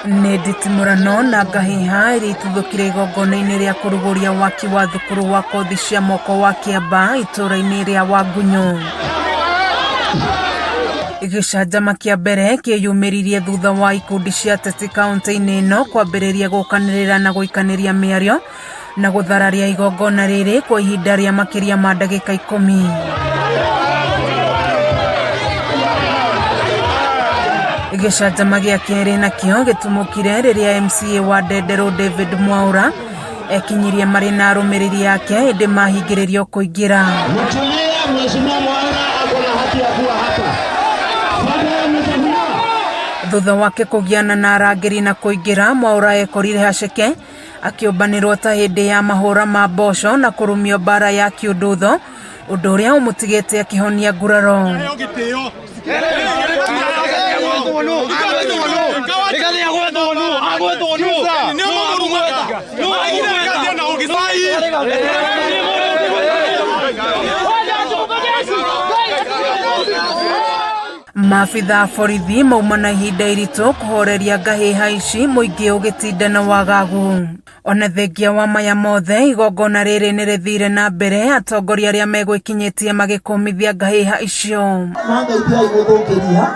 Nĩ nditimũrano na ngahĩha iria ituthũkire igongona-inĩ rĩa kũrugũria waki wa thukuru wa kothi cia moko wa Kĩamba itũũra-inĩ rĩa Wangunyũ. Gĩcanjama kĩa mbere kĩyumĩririe thutha wa ikundi cia ateti kaunti-inĩ ĩno kwambĩrĩria gũkanĩrĩra na gũikanĩria mĩario na gũthararia igongona rĩrĩ kwa ihinda rĩa makĩria ma ndagĩka ikũmi. Gĩcanjama gĩa kerĩ nakĩo gĩtumũkire rĩrĩa MCA wa Ndenderũ David Mwaũra ekinyirie marĩ na arũmĩrĩri ake ĩndĩ mahingĩrĩrio kũingĩra. Mtulia, Mheshimiwa Mwaura ako na haki ya kuwa hapa. Sasa mheshimiwa Thutha wake kũgiana na arangĩri na kũingĩra, Mwaũra ekorire haceke akĩũmbanĩrwo ta hĩndĩ ya mahũra ma mboco na kũrumio mbara ya kĩũndũtho, ũndũ ũrĩa ũmũtigĩte akĩhonia nguraro. Maabitha a borithi mauma na ihinda iritũ kũhoreria ngahĩha ici mũingĩ ũgĩtinda na wagagu. Ona thengia wa maya mothe igongona rĩrĩ nĩ rĩthire na mbere atongoria arĩa megwĩkinyĩtie magĩkũmithia ngahĩha icio. Mangeithiai gũthũkĩria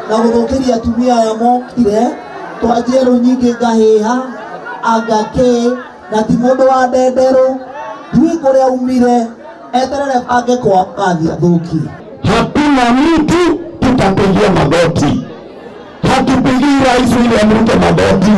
na gũthũkĩria atumia aya mokire twanjie rũnyingĩ ngahĩha anga kĩ na ti mũndũ wa ndenderũ ndiũĩ kũrĩa aumire eterere bange kwa athiĩ athũkie. Hakuna mtu tutapigia magoti. Hatupigii Rais William Ruto magoti,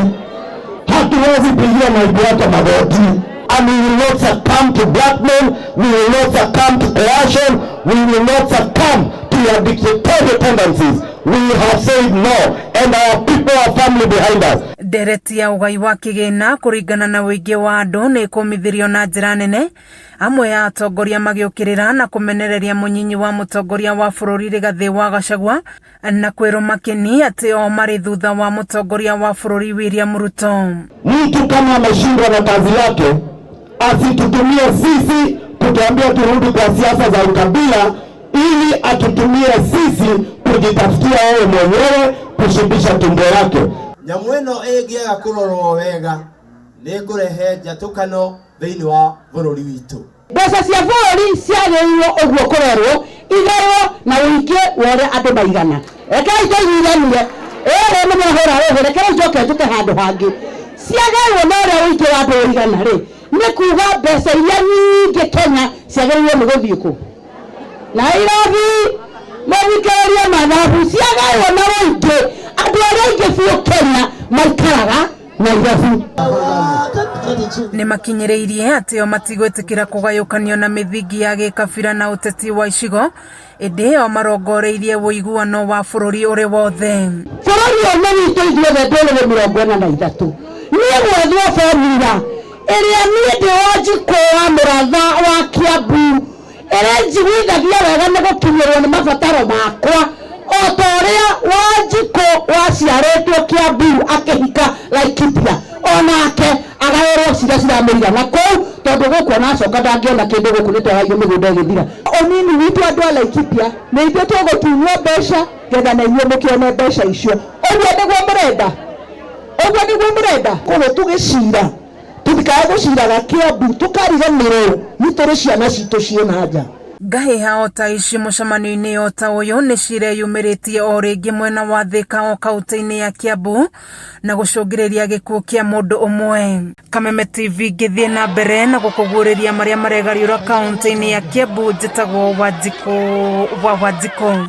hatuwezi pigia naibu wake magoti. And we will not succumb to blackmail, we will not succumb to coercion, we will not succumb to your dictatorial tendencies. We have said no, and our people are firmly behind us. Ndereti ya ũgai wa kĩgĩna kũringana na ũingĩ wa andũ nĩ ĩkũmithirio na njĩra nene amwe a atongoria magĩũkĩrĩra na kũmenereria mũnyinyi wa mũtongoria wa bũrũri Rigathĩ wa Gachagua na kwĩrwo makeni atĩ o marĩ thutha wa mũtongoria wa bũrũri William Ruto. Mtu kama ameshindwa na kazi yake asitutumie sisi kutuambia turudi kwa siasa za ukabila, ili atutumie sisi kujitafutia yeye mwenyewe kushibisha tumbo yake. Nyamũ ĩno ĩngĩaga kũrorwo wega nĩ ĩkũrehe njatũkano thĩinĩ wa bũrũri witũ. Mbeca cia bũrũri ciagĩrĩirwo ũguo kũrorwo igarwo na ũingĩ wa ũrĩa andũ maigana. Rekei tũiguithanie, ĩrĩ nĩ mwahũra rũhĩ, reke rĩu njoke njũke handũ hangĩ. Ciagarwo na ũrĩa ũingĩ wa andũ ũigana rĩ, nĩ kuga mbeca iria nyingĩ Kenya ciagĩrĩirwo nĩ gũthiĩ kũ? Nairobi, mũthikĩrĩrie mathabu, ciagarwo na ũingĩ, andũ arĩa aingĩ biũ Kenya maikaraga Nairobi. Nĩ makinyĩrĩirie atĩ o matigwĩtĩkĩra kũgayũkanio na mĩthingi ya gĩkabira na ũteti wa icigo, ĩndĩ o marongoreirie ũiguano wa bũrũri ũrĩ wothe. Bũrũri ũyũ nĩ witũ ithuothe ndũrĩrĩ 43. Niĩ gwethwo formula ĩrĩa niĩ ndĩ Wanjikũ wa Mũratha wa Kiambu ĩrĩa njiguithagia wega nĩ gũkinyĩrwo nĩ mabataro makwa o ta ũrĩa Wanjikũ waciarĩtwo Kiambu akĩhika Laikipia onake agaĩrwo ciria ciramũigana kũu tondũ gũkũ ona acoka ndangĩona kĩndũ gũkũ nĩ twagaire mĩgũnda ĩgĩthira. Ũnini witũ andũ a Laikipia nĩ ithuĩ tũgũtunywo mbeca getha na inyuĩ mũkĩone mbeca icio. Ũguo nĩguo mũrenda? Ũguo nĩguo mũrenda? Koguo tũgĩcira tũtikae gũciraga Kiambu tũkariganĩrwo nĩ tũrĩ ciana citũ ciĩ na nja. Ngahĩha o ta ici mũcemanio-inĩ o ta ũyũ nĩ cireyumĩrĩtie o rĩngĩ mwena wa Thĩka o kaunti-inĩ ya Kiambu na gũcũngĩrĩria gĩkuũ kĩa mũndũ ũmwe. Kameme TV ngĩthiĩ na mbere na gũkũguũrĩria marĩa maregariũra kaunti-inĩ ya Kiambu njĩtagwo Wanjikũ wa Wanjikũ.